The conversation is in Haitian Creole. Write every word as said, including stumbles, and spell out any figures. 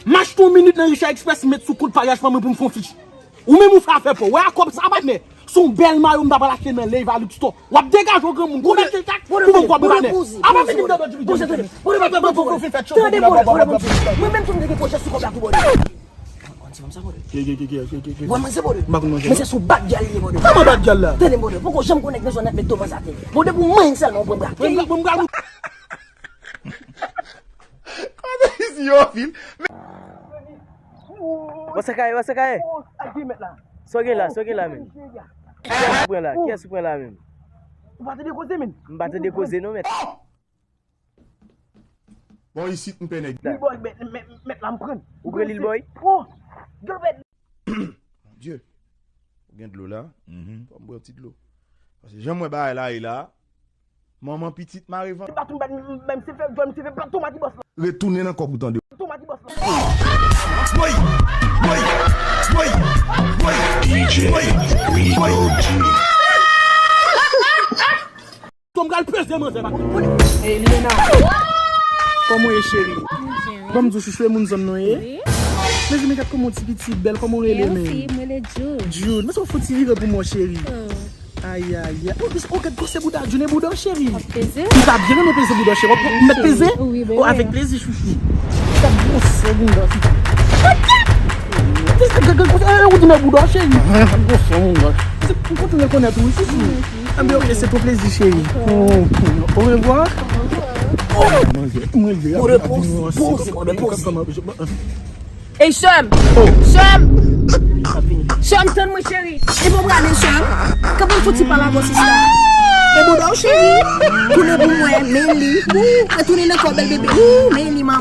M achte yon minit nan Richard Express, m met sou kont paryaj fanmi pou m fè yon fich. Ou menm ou fè afè pa w. Wè a kòb sa, patnè. Se yon bèl mayo m ta pral achte nan Leiva Luxtore. W ap degaje w granmoun. Konbyen chak pou mwen kòb, patnè. A pa vin m tande w di. Bòdè, bòdè, bòdè, bòdè, bòdè. Tande, bòdè, bòdè, bòdè. Mwen menm tou m te gen pwochè sou kòb la tou, bòdè. An ti fanm sa, bòdè. Ki, ki, ki, ki, ki, ki, ki? Wè, manzè, bòdè. M pa konn manzè, non. Manzè sou bat gyal li ye, bòdè. Kòman bat gyal la? Tande, bòdè. Poko janm konnen nan zòn nan met do manzè atè. Bòdè, pou manyen sèlman ou pran bra. Mwen, mwen, mwen, Kote isi yo vin? What's up, guy? What's up, guy? Sa w gen la? Sa w gen la, menm? Kiyès ou pran la? Kiyès ou pran la, menm? Ou pa tande koze, menm? M pa tande koze, non, mèt. Bon, isit, m pè nèg. Lil Boy, mèt, mèt, mèt la, m pran. Ou pran Lil Boy? Oh! Gilbert! Mon Dieu. Ou gen dlo la? Mhm. Fò m pran ti dlo. Paske jan m wè bagay la ye la, manman pitit mare van. Bat m, bat m, bat m, se fè, jwenn m, se fè plat tou mati bòs la. Retounen nan kòb ou tande. Tou mati bòs la. Woy! Woy! Woy! Woy! D J Rico D. Ton pral peze manzè pa. Hey, Lilena. Kòman w ye, cheri? Bon, m di w, chouchou, e moun zòn nou ye? Wi. Mezanmi, gad kòman w ti pitit bèl, kòman w rele, men? Mèsi, mwen rele Jude. Jude, men se yon fon ti vire pou mwen, cheri. Oh. Ay, ay, ay. Oh, oh, gad gwosè bouda Jude, e bouda w, cheri. Ap peze? M ta byen renmen peze bouda w, cheri. W ap mèt peze? Wi, bebe. Oh, avèk plezi, chouchou. Gad gwosè bouda, cheri. Gad, gad, gad, gad, eh, ou di men bouda w, cheri. Gad gwosè bouda. M kontan rekonèt ou, wi, chouchou. Anben, ok, se ton plezi, cheri. Au revoir. Mwen vle. Pou repons, poze, mwen poze. Ey, Sèm! Sèm! Sèm, tann mwen, cheri. E bon, prale, Sèm. Kanpe fouti pale avè sista. E bouda w, cheri. Tounen pou mwen, men li. Ou, retounen nan kò bèl bebe. Ou, men li, manman.